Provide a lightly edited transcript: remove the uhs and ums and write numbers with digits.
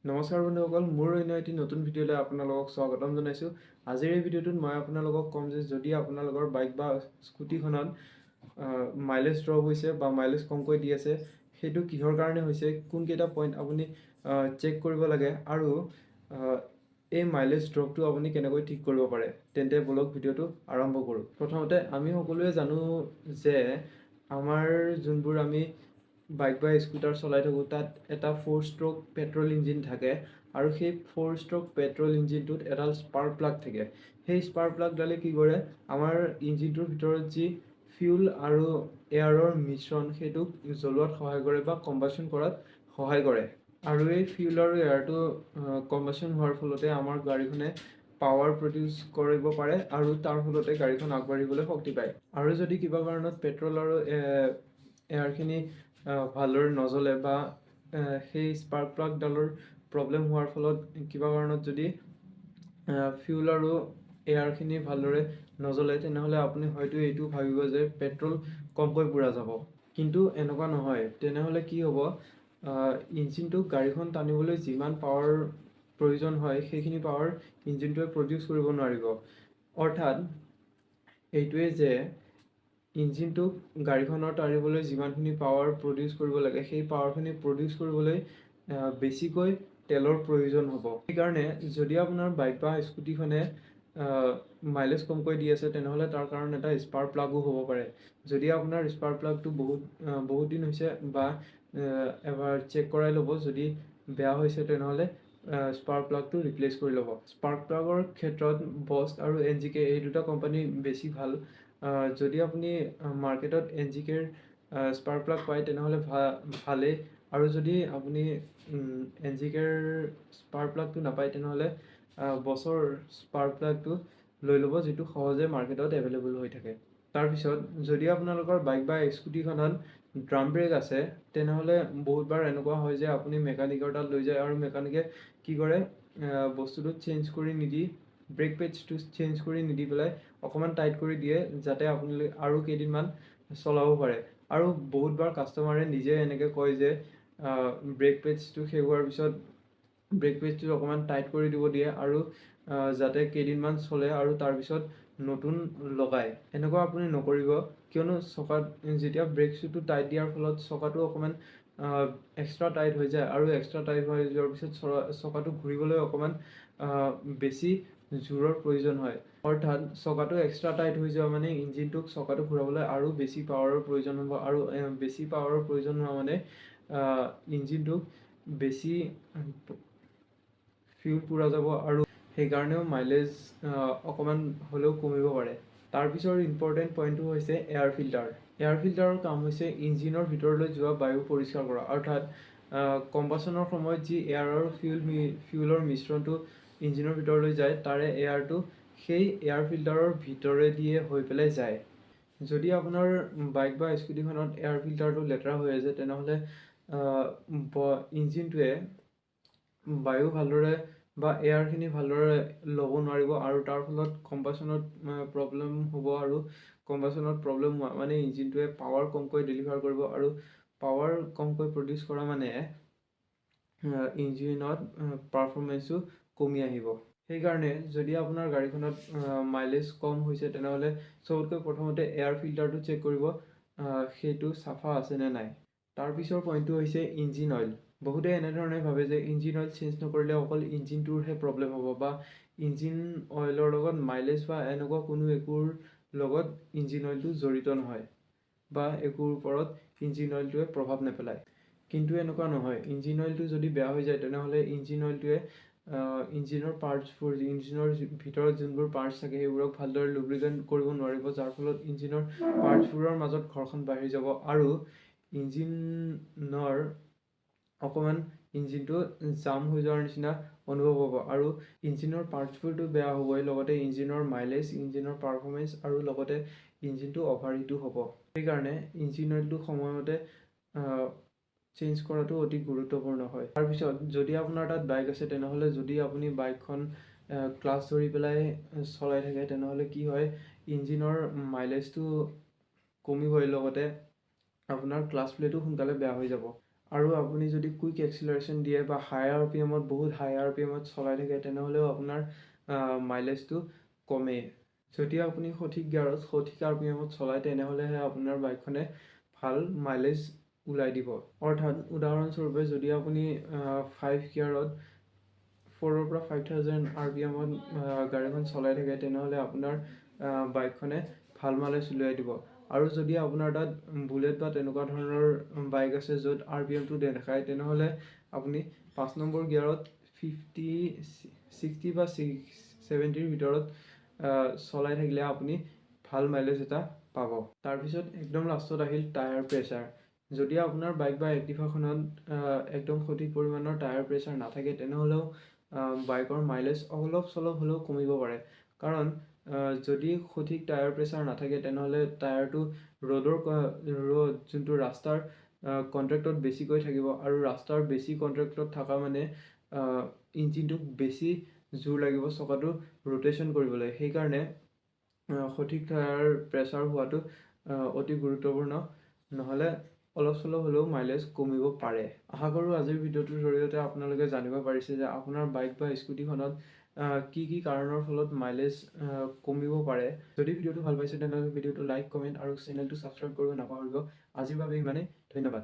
নমস্কাৰ বন্ধুসকল, মোৰ অন্য এটি নতুন ভিডিঅ'লৈ আপোনালোকক স্বাগতম জনাইছোঁ। আজিৰ এই ভিডিঅ'টোত মই আপোনালোকক ক'ম যে যদি আপোনালোকৰ বাইক বা স্কুটিখনত মাইলেজ ড্ৰপ হৈছে বা মাইলেজ কমকৈ দি আছে, সেইটো কিহৰ কাৰণে হৈছে, কোনকেইটা পইণ্ট আপুনি চেক কৰিব লাগে আৰু এই মাইলেজ ড্ৰপটো আপুনি কেনেকৈ ঠিক কৰিব পাৰে। তেন্তে ব'লক, ভিডিঅ'টো আৰম্ভ কৰোঁ। প্ৰথমতে আমি সকলোৱে জানো যে আমাৰ যোনবোৰ আমি বাইক বা স্কুটাৰ চলাই থাকোঁ, তাত এটা ফ'ৰ ষ্ট্ৰ'ক পেট্ৰল ইঞ্জিন থাকে আৰু সেই ফ'ৰ ষ্ট্ৰ'ক পেট্ৰল ইঞ্জিনটোত এডাল স্পাৰ্ক প্লাগ থাকে। সেই স্পাৰ্ক প্লাগডালে কি কৰে? আমাৰ ইঞ্জিনটোৰ ভিতৰত যি ফিউল আৰু এয়াৰৰ মিশ্ৰণ, সেইটোক জ্বলোৱাত সহায় কৰে বা কম্বাচন কৰাত সহায় কৰে। আৰু এই ফিউল আৰু এয়াৰটো কম্বাচন হোৱাৰ ফলতে আমাৰ গাড়ীখনে পাৱাৰ প্ৰডিউচ কৰিব পাৰে আৰু তাৰ ফলতে গাড়ীখন আগবাঢ়িবলৈ শক্তি পায়। আৰু যদি কিবা কাৰণত পেট্ৰল আৰু এয়াৰখিনি ভালদৰে নজ্বলে বা সেই স্পাৰ্ক প্লাগডালৰ প্ৰব্লেম হোৱাৰ ফলত কিবা কাৰণত যদি ফিউল আৰু এয়াৰখিনি ভালদৰে নজ্বলে, তেনেহ'লে আপুনি হয়তো এইটো ভাবিব যে পেট্ৰল কমকৈ পুৰা যাব। কিন্তু এনেকুৱা নহয়। তেনেহ'লে কি হ'ব? ইঞ্জিনটোক গাড়ীখন টানিবলৈ যিমান পাৱাৰ প্ৰয়োজন হয়, সেইখিনি পাৱাৰ ইঞ্জিনটোৱে প্ৰডিউচ কৰিব নোৱাৰিব। অৰ্থাৎ এইটোৱে যে ইঞ্জিনটোক গাড়ীখনৰ টানিবলৈ যিমানখিনি পাৱাৰ প্ৰডিউচ কৰিব লাগে, সেই পাৱাৰখিনি প্ৰডিউচ কৰিবলৈ বেছিকৈ তেলৰ প্ৰয়োজন হ'ব। সেইকাৰণে যদি আপোনাৰ বাইক বা স্কুটিখনে মাইলেজ কমকৈ দি আছে, তেনেহ'লে তাৰ কাৰণ এটা স্পাৰ্ক প্লাগো হ'ব পাৰে। যদি আপোনাৰ স্পাৰ্ক প্লাগটো বহুত বহুত দিন হৈছে বা এবাৰ চেক কৰাই ল'ব, যদি বেয়া হৈছে তেনেহ'লে স্পাৰ্ক প্লাগটো ৰিপ্লেচ কৰি ল'ব। স্পাৰ্ক প্লাগৰ ক্ষেত্ৰত বছ আৰু এনজিকে এই দুটা কোম্পানী বেছি ভাল। যদি আপুনি মাৰ্কেটত এনজিকেৰ স্পাৰ্ক প্লাগ পায়, তেনেহ'লে ভালেই। আৰু যদি আপুনি এনজিকেৰ স্পাৰ্ক প্লাগটো নাপায়, তেনেহ'লে বছৰ স্পাৰ্ক প্লাগটো লৈ ল'ব, যিটো সহজে মাৰ্কেটত এভেইলেবল হৈ থাকে। তাৰপিছত যদি আপোনালোকৰ বাইক বা স্কুটিখনত ড্ৰাম ব্ৰেক আছে, তেনেহ'লে বহুতবাৰ এনেকুৱা হয় যে আপুনি মেকানিকৰ তাত লৈ যায় আৰু মেকানিকে কি কৰে, বস্তুটো চেঞ্জ কৰি নিদি, ব্ৰেক পেডছটো চেঞ্জ কৰি নিদি পেলাই অকণমান টাইট কৰি দিয়ে, যাতে আপোনালোকে আৰু কেইদিনমান চলাব পাৰে। আৰু বহুতবাৰ কাষ্টমাৰে নিজে এনেকৈ কয় যে ব্ৰেক পেডছটো শেষ হোৱাৰ পিছত ব্ৰেক পেডছটো অকণমান টাইট কৰি দিব দিয়ে আৰু যাতে কেইদিনমান চলে আৰু তাৰপিছত নতুন লগায়। এনেকুৱা আপুনি নকৰিব, কিয়নো চকাত যেতিয়া ব্ৰেক শ্বুটো টাইট দিয়াৰ ফলত চকাটো অকণমান এক্সট্ৰা টাইট হৈ যায় আৰু এক্সট্ৰা টাইট হৈ যোৱাৰ পিছত চকাটো ঘূৰিবলৈ অকণমান বেছি জোৰৰ প্ৰয়োজন হয়। অৰ্থাৎ চকাটো এক্সট্ৰা টাইট হৈ যোৱা মানে ইঞ্জিনটোক চকাটো ঘূৰাবলৈ আৰু বেছি পাৱাৰৰ প্ৰয়োজন হ'ব আৰু বেছি পাৱাৰৰ প্ৰয়োজন হোৱা মানে ইঞ্জিনটোক বেছি ফিউল পুৰা যাব আৰু সেইকাৰণেও মাইলেজ অকণমান হ'লেও কমিব পাৰে। তাৰপিছৰ ইম্পৰ্টেণ্ট পইণ্টটো হৈছে এয়াৰ ফিল্টাৰ। এয়াৰ ফিল্টাৰৰ কাম হৈছে ইঞ্জিনৰ ভিতৰলৈ যোৱা বায়ু পৰিষ্কাৰ কৰা। অৰ্থাৎ কম্বাচনৰ সময়ত যি এয়াৰ আৰু ফিউলৰ মিশ্ৰণটো ইঞ্জিনৰ ভিতৰলৈ যায়, তাৰে এয়াৰটো সেই এয়াৰ ফিল্টাৰৰ ভিতৰেদিয়ে হৈ পেলাই যায়। যদি আপোনাৰ বাইক বা স্কুটিখনত এয়াৰ ফিল্টাৰটো লেতেৰা হৈ আছে, তেনেহ'লে ইঞ্জিনটোৱে বায়ু ভালদৰে বা এয়াৰখিনি ভালদৰে ল'ব নোৱাৰিব আৰু তাৰ ফলত কম্বাচনত প্ৰব্লেম হ'ব। আৰু কম্বাচনত প্ৰব্লেম হোৱা মানে ইঞ্জিনটোৱে পাৱাৰ কমকৈ ডেলিভাৰ কৰিব আৰু পাৱাৰ কমকৈ প্ৰডিউচ কৰা মানে ইঞ্জিনত পাৰফৰ্মেঞ্চো কমি আহিব। সেইকাৰণে যদি আপোনাৰ গাড়ীখনত মাইলেজ কম হৈছে, তেনেহ'লে চবতকৈ প্ৰথমতে এয়াৰ ফিল্টাৰটো চেক কৰিব, সেইটো চাফা আছে নে নাই। তাৰপিছৰ পইণ্টটো হৈছে ইঞ্জিন অইল। বহুতে এনেধৰণে ভাবে যে ইঞ্জিন অইল চেঞ্জ নকৰিলে অকল ইঞ্জিনটোৰহে প্ৰব্লেম হ'ব বা ইঞ্জিন অইলৰ লগত মাইলেজ বা এনেকুৱা কোনো একোৰ লগত ইঞ্জিন অইলটো জড়িত নহয় বা একোৰ ওপৰত ইঞ্জিন অইলটোৱে প্ৰভাৱ নেপেলায়। কিন্তু এনেকুৱা নহয়। ইঞ্জিন অইলটো যদি বেয়া হৈ যায়, তেনেহ'লে ইঞ্জিন অইলটোৱে ইঞ্জিনৰ পাৰ্টছবোৰ, ইঞ্জিনৰ ভিতৰত যোনবোৰ পাৰ্টছ থাকে, সেইবোৰক ভালদৰে লুব্ৰিকেণ্ট কৰিব নোৱাৰিব, যাৰ ফলত ইঞ্জিনৰ পাৰ্টছবোৰৰ মাজত ঘৰ্ষণ বাঢ়ি যাব আৰু ইঞ্জিনৰ অকণমান ইঞ্জিনটো জাম হৈ যোৱাৰ নিচিনা অনুভৱ হ'ব। আৰু ইঞ্জিনৰ পাৰ্টছবোৰতো বেয়া হ'বই, লগতে ইঞ্জিনৰ মাইলেজ, ইঞ্জিনৰ পাৰফৰ্মেঞ্চ আৰু লগতে ইঞ্জিনটো অভাৰহিটো হ'ব। সেইকাৰণে ইঞ্জিন অইলটো সময়মতে চেঞ্জ কৰাটো অতি গুৰুত্বপূৰ্ণ হয়। তাৰপিছত যদি আপোনাৰ তাত বাইক আছে, তেনেহ'লে যদি আপুনি বাইকখন ক্লাচ ধৰি পেলাই চলাই থাকে, তেনেহ'লে কি হয়? ইঞ্জিনৰ মাইলেজটো কমিবই, লগতে আপোনাৰ ক্লাচ প্লেটো সোনকালে বেয়া হৈ যাব। আৰু আপুনি যদি কুইক এক্সিলাৰেশ্যন দিয়ে বা হাই আৰপিএমত, বহুত হাই আৰপিএমত চলাই থাকে, তেনেহ'লেও আপোনাৰ মাইলেজটো কমে। যদি আপুনি সঠিক গিয়াৰত, সঠিক আৰপিএমত চলায়, তেনেহ'লেহে আপোনাৰ বাইকখনে ভাল মাইলেজ ওলাই দিব। অৰ্থাৎ উদাহৰণস্বৰূপে, যদি আপুনি 5 গিয়াৰত 4ৰ পৰা 5000 আৰপিএমত গাড়ীখন চলাই থাকে, তেনেহ'লে আপোনাৰ বাইকখনে ভাল মাইলেজ উলিয়াই দিব। আৰু যদি আপোনাৰ তাত বুলেট বা তেনেকুৱা ধৰণৰ বাইক আছে, য'ত আৰপিএমটো নেদেখায়, তেনেহ'লে আপুনি 5 নম্বৰ গিয়াৰত 50, 60 বা 70ৰ ভিতৰত চলাই থাকিলে আপুনি ভাল মাইলেজ এটা পাব। তাৰপিছত একদম লাষ্টত আহিল টায়াৰ প্ৰেছাৰ। যদি আপোনাৰ বাইক বা এক্টিভাখনত একদম সঠিক পৰিমাণৰ টায়াৰ প্ৰেছাৰ নাথাকে, তেনেহ'লেও বাইকৰ মাইলেজ অলপ চলপ হ'লেও কমিব পাৰে। কাৰণ যদি সঠিক টায়াৰ প্ৰেছাৰ নাথাকে, তেনেহ'লে টায়াৰটো ৰ'দ যোনটো ৰাস্তাৰ কণ্টেক্টত বেছিকৈ থাকিব আৰু ৰাস্তাৰ বেছি কণ্টেক্টত থকা মানে ইঞ্জিনটোক বেছি জোৰ লাগিব চকাটো ৰোটেশ্যন কৰিবলৈ। সেইকাৰণে সঠিক টায়াৰ প্ৰেছাৰ হোৱাটো অতি গুৰুত্বপূৰ্ণ, নহ'লে অলপ চলপ হ'লেও মাইলেজ কমিব পাৰে। আশা কৰোঁ আজিৰ ভিডিঅ'টোৰ জৰিয়তে আপোনালোকে জানিব পাৰিছে যে আপোনাৰ বাইক বা স্কুটিখনত কি কি কাৰণৰ ফলত মাইলেজ কমিব পাৰে। যদি ভিডিঅ'টো ভাল পাইছে, তেনেহ'লে ভিডিঅ'টো লাইক, কমেণ্ট আৰু চেনেলটো ছাবস্ক্ৰাইব কৰিব নাপাহৰিব। আজিৰ বাবে ইমানেই, ধন্যবাদ।